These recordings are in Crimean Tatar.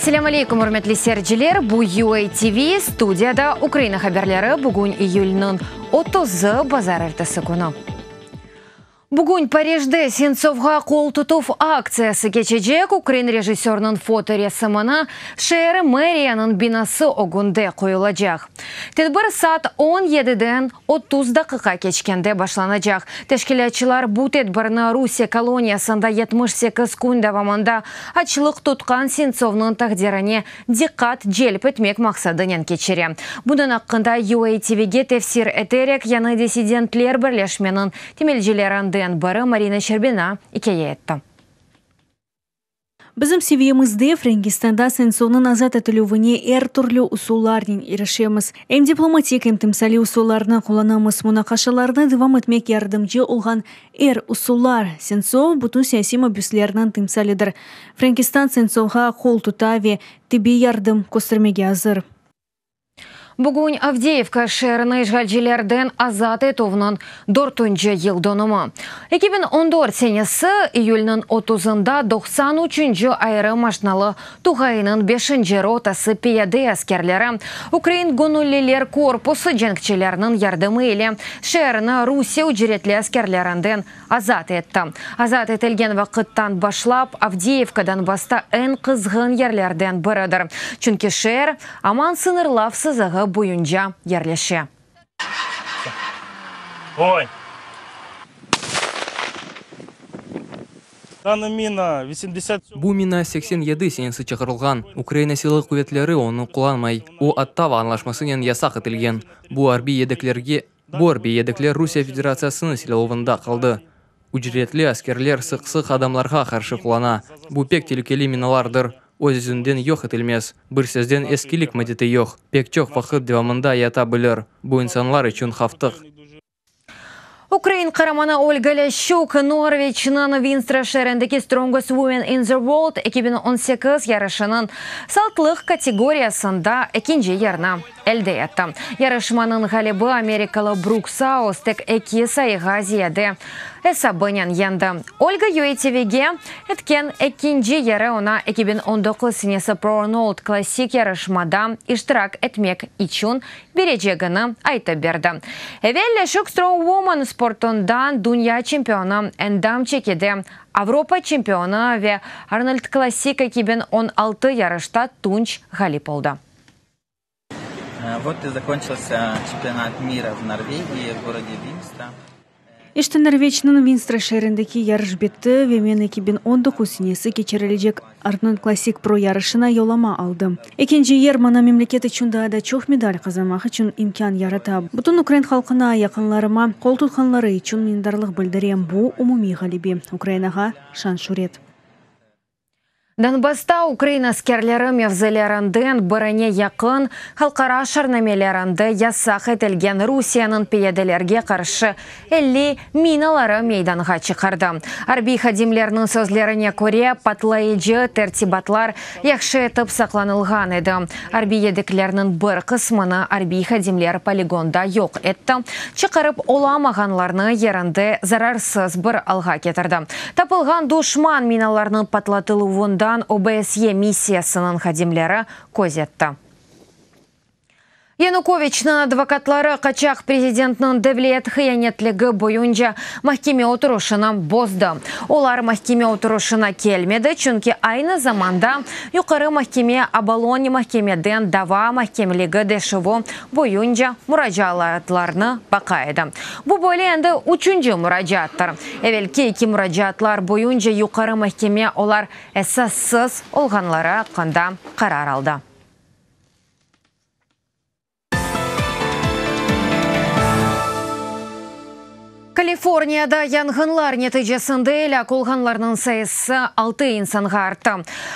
Esselâmu aleykum, ürmetli seyirciler! Bu UA TV, studiyada Ukraina haberleri, bugün iyülniñ otuzı, bazarertesi künü. Bugün Parijde Sentsovğa qol tutuv aktsiyası keçecek, ukrain rejissörniñ fotoresimini şeer meriyanıñ binası ögünde qoyulacaq. Tedbir saat on yediden 30 daqiqa keçkende başlanacaq. Teşkilâtçılar bu tedbirni Rusiye koloniyasında 78 kün devamında açlıq tutqan Sentsovnıñ taqdirine diqqat celp etmek maqsadınen keçire. Bunıñ aqqında UA TVge tefsir eterek yañı dissidentler birleşmeniñ temelcilerinden biri Marina Şçerbina ikâye etti. Bizim seviyemizde Frenkistanda Sentsovnıñ azat etilüvine er türlü usullarnen irişemiz. Em diplomatik, em timsaliy usullarnı qullanamız, munaqaşalarnı devam etmek yardımcı olğan er usullar. Sentsov, bütün siyasiy mabüslerniñ timsalidir. Frenkistan Sentsovğa qol tuta ve tibbiy yardım köstermege azır. Bugün Avdeyevka şeerini işğalcilerden azat etüvniñ dörtünci yıldönümi. 2014 senesi iyülniñ otuzında doqsan üçünci ayrı maşnalı tugayınıñ beşinci rotası piyade askerleri Ukrain göñülliler korpusı cenkçileriniñ yardımı ile şeerni Rusiye ücretli askerlerinden azat etti. Azat etilgen vaqıttan başlap, Avdiyevka Donbassta eñ qızğın yerlerden biridir, çünki şeer aman sıñırlav sızığı boyunca yerleşe. Bu mina 87 senesi çıqarılğan. Ukraina Silâlı quvetleri onı qullanmay. O, Ottava añlaşmasınen yasaq etilgen. Bu arbiy yedeklerge Bu arbiy yedekler Rusiye Federatsiyasınıñ silâluvında qaldı. Ücretli askerler sıq-sıq adamlarğa qarşı qullana. Bu pek telükeli minalardır, öz-özünden yoq etilmez. Bir sözden eskilik müddeti yoq, pek çoq vaqıt devamında yata bilir. Bu insanlar içün havftıq. Ukrain qaramanı Olga Lâşçuk Norveçniñ Vinstra şeerindeki Strongest Women in the World 2018 yarışınıñ saltlıq kategoriyasında ekinci yerni elde etti. Yarışmanıñ ğalibi amerikalı Bruk Saus tek eki sayığa ziyade esabınen yeñdi. Olga UATVge etken ekinci yeri oña 2019 senesi Pro Arnold Classic yarışmada iştirak etmek içün berecegini aytıp berdi. Evel Lâşuk Strong Woman sportından dünya çempionı, endam çekide Avropa çempionı ve Arnold Classic 2016 yarışta tunç ğalip oldı. Вот и закончился чемпионат мира в Норвегии, в городе Винстра. İşte Norveçniñ Vinstra şeerindeki yarış bitti ve men 2019 senesi keçirilecek Arnold Classic Pro yarışına yollama aldım. Ekinci yer maña memleket içün daa da çoq medal qazanmaq içün imkân yarata. Bütün ukrain halqına, yaqınlarıma qol tutqanları içün minnetdarlıq bildirem. Bu umumiy ğalebe. Ukrainağa şan-şüret! Donbassta ukrain askerleri mevzilerinden birine yaqın halqara şartnamelerinde yasaq etilgen Rusiyeniñ piyadelerge qarşı 50 minaları meydanğa çıqardı. Arbiy hadimlerniñ sözlerine köre, patlayıcı tertibatlar yahşı etip saqlanılğan edi. Arbiy yedeklerniñ bir qısmını arbiy hadimler poligonda yoq etti, çıqarıp olamağanlarnı yerinde zararsız bir alğa ketirdi. Tapılğan duşman minalarnıñ patlatıluvından OBSYE missiyasınıñ hadimleri közetti. Yanukoviçniñ advokatları qaçaq prezidentniñ devlet hıyanetligi boyunca mahkeme oturışını bozdı. Olar mahkeme oturışına kelmedi, çünki aynı zamanda Yuqarı mahkeme Obolon mahkemeden dava mahkemeligi deşüvi boyunca muracaatlarnı baqa edi. Bu böyle endi üçünci muracaattır. Evelki eki muracaatlar boyunca Yuqarı mahkeme olar esassız olğanları aqqında qarar aldı. Kaliforniyada yanğınlar neticesinde elâk olğanlarnıñ sayısı altı insanğa arttı.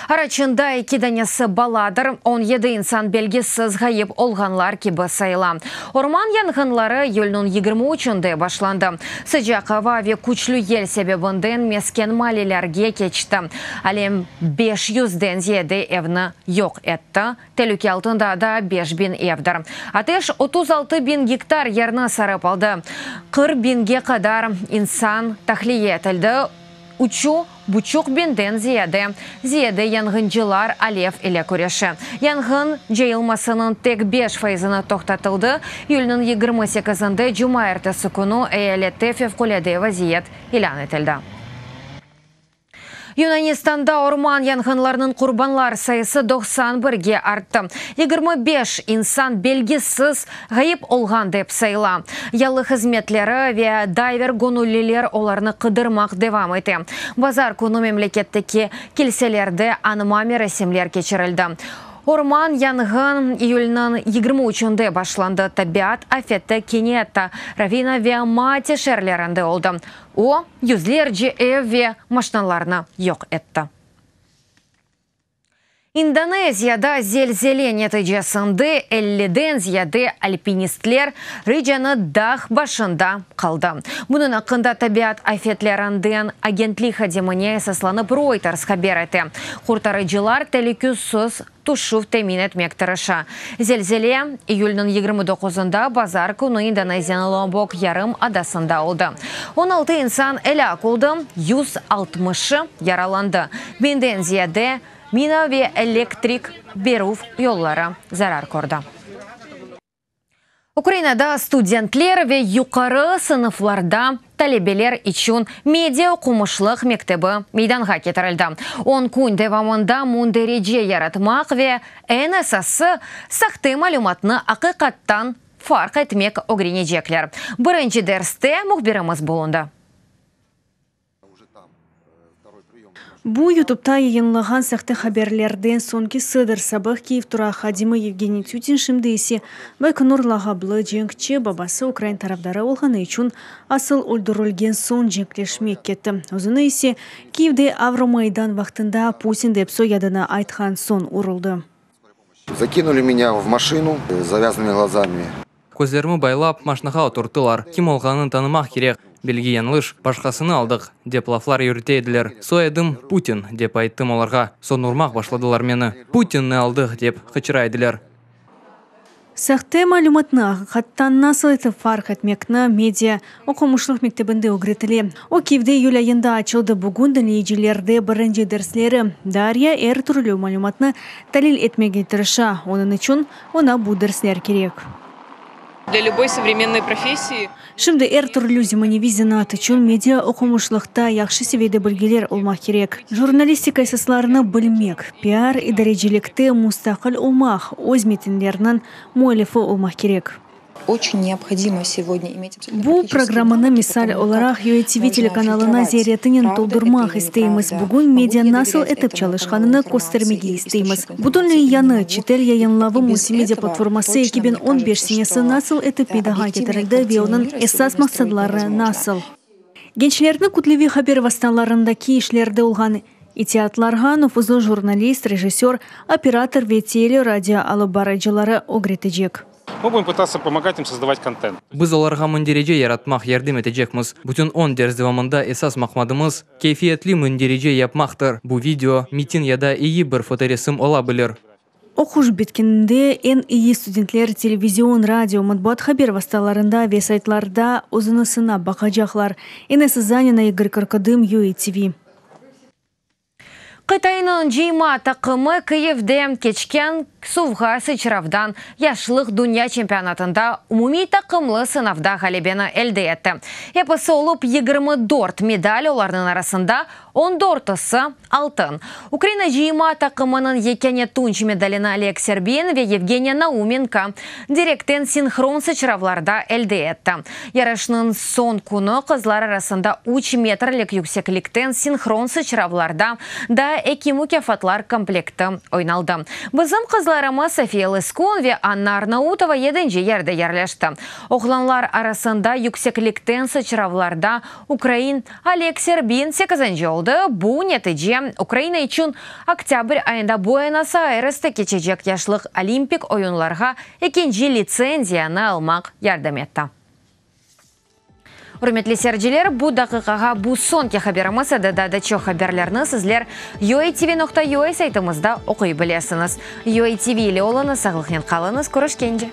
Araçında eki danesi baladır, 17 insan belgisiz ğayıp olğanlar kibi sayıla. Orman yanğınları iyülniñ 23-nde başlandı. Sıcaq ava ve küçlü yel sebebinden mesken maallelerge keçti. Alem 500-den ziyade evni yoq etti. Telüke altında daa 5000 evdir. Ateş 36 biñ gektar yerni sarıp aldı. 40 biñge qadar insan tahliye etildi. Üçü buçuq biñden ziyade ziyade yanğıncılar alev ile küreşe. Yanğın cayılmasınıñ tek beş faizini toqtatıldı. İyülniñ 28-nde cumaertesi künü eyalette fevqulâde vaziyet ilân etildi. Yunanistanda orman yanğınlarınıñ qurbanlar sayısı 91-ge arttı. 25 insan belgisiz ğayıp olğan dep sayıla. Yalı hızmetleri ve dayver göñülliler olarnı qıdırmaq devam ete. Bazar künü memleketteki kilselerde añma merasimler keçirildi. Orman yanğın iyülniñ 23-nde başlandı. Tabiat afeti Kineta, Ravina ve Mati şeerlerinde oldı. O, yüzlerce ev ve maşnalarnı yoq etti. İndoneziyada zelzele neticesinde 50-den ziyade alpinistler Rinjani dağ başında qaldı. Bunıñ aqqında tabiat afetlerinden agentlik hadimine esaslanıp Reuters haber ete. Qurtarıcılar telükesiz tüşüv temin etmek tırışa. Zelzele iyülniñ 29-ında bazar künü İndoneziyanıñ Lombok yarım adasında oldı. 16 insan elâk oldı, 160-ı yaralandı. Biñden ziyade bina ve elektrik berüv yolları zarar kördi. Ukrainada studentler ve yuqarı sınıflarda talebeler içün media oqumışlıq mektebi meydanğa ketirildi. 10 kün devamında münderice yaratmaq ve eñ esası, sahte malümatnı aqiqattan farq etmek ögrenecekler. Birinci derste mühbirimiz bulundı. Bu, YouTubeta yayınlağan sahte haberlerden soñkisidir. Sabıq Kiyev turaq hadimi Yevgeniy Tütin, şimdi ise Baykonur lağaplı cenkçi, babası ukrain tarafdarı olğanı içün asıl öldürilgen soñ cenkleşmek ketti. Özüni ise Kiyevde Avromaydan vaqtında Putin dep soyadını aytqan soñ uruldı. Закинули меня в машину с завязанными глазами. Közlerimi baylap, maşnağa oturttılar. Kim olğanını tanımaq kerek. Belki yañlış, başqasını aldıq, dep laflar yürüte ediler. Soyadım Putin, dep ayttım olarğa. Soñ urmaq başladılar meni. Putinni aldıq, dep qıçıra ediler. Sahte malümatnı aqiqattan nasıl etip farq etmekni media oqumışlıq mektebinde ögretile. O, Kiyevde iyül ayında açıldı. Bugün diñleyicilerde birinci dersleri. Darya er türlü malümatnı talil etmege tırışa. Onıñ içün oña bu dersler kerek. Для любой современной профессии. Şimdi er türlü zemaneviy zenaat içün media oqumışlıqta yahşı seviyede bilgiler olmaq kerek. Jurnalistika esaslarını bilmek, piar, idarecilikte mustaqil olmaq, öz metinlerniñ müellifi olmaq kerek. Очень необходимо сегодня иметь Bu programmanı, misal olaraq, UATV telekanalına ziyaretinen toldurmaq isteymiz. Bugün media nasıl etip çalışqanını köstermege isteymiz. Bütünley yañı çetel yayınlavı multimedia platforması 2015 senesi nasıl etip meydanğa ketirildi ve onıñ esas maqsadları nasıl. Gençlerni kütleviy haber vastalarındaki işlerde olğan itiatlarğa nufuzlı jurnalist, rejissör, operator ve tele radio alıp barıcıları ögretecek. Мы будем пытаться помогать им создавать контент. Biz olarğa münderice yaratmaq yardım etecekmiz. Bütün 10 ders devamında esas maqsadımız keyfiyetli münderice yapmaqtır. Bu video, metin ya da eyi bir fotoresim ola bilir. Oquş bitkeninde eñ eyi studentler televizion, radio, matbuat haber vastalarında ve saytlarda özüni sınap baqacaqlar. Inessa Zanina, Igor Karkadım, UATV. Qıtaynıñ cıyma taqımı Kiyevde keçken suvğa sıçravdan yaşlıq dünya çempionatında umumiy taqımlı sınavda ğalebeni elde etti. Episi olıp 24 medal, olarnıñ arasında 14-isi altın. Ukraina cıyma taqımınıñ yekâne tunç medalini Oleg Serbin ve Yevgeniya Naumenko direkten sinhron sıçravlarda elde etti. Yarışnıñ soñ künü qızlar arasında 3 metrlik yükseklikten sinhron sıçravlarda da eki mukâfatlar komplekti oynaldı. Bizim qızlarımız Sofiya Lıskun ve Anna Arnautova yedinci yerde yerleşti. Oğlanlar arasında yükseklikten sıçravlarda ukrain Oleg Serbin sekizinci oldı. Bu netice Ukraina içün oktâbr ayında Buenos-Ayreste keçecek yaşlıq Olimpik oyunlarğa ekinci litsenziyanı almaq yardım etti. Ürmetli seyirciler, bu daqiqağa bu soñki haberimiz edi. Daa da çoq haberlerni sizler uatv.ua saytımızda oquy bilesiñiz. UATV ile oluñız, sağlıqnen qalıñız, körüşkence.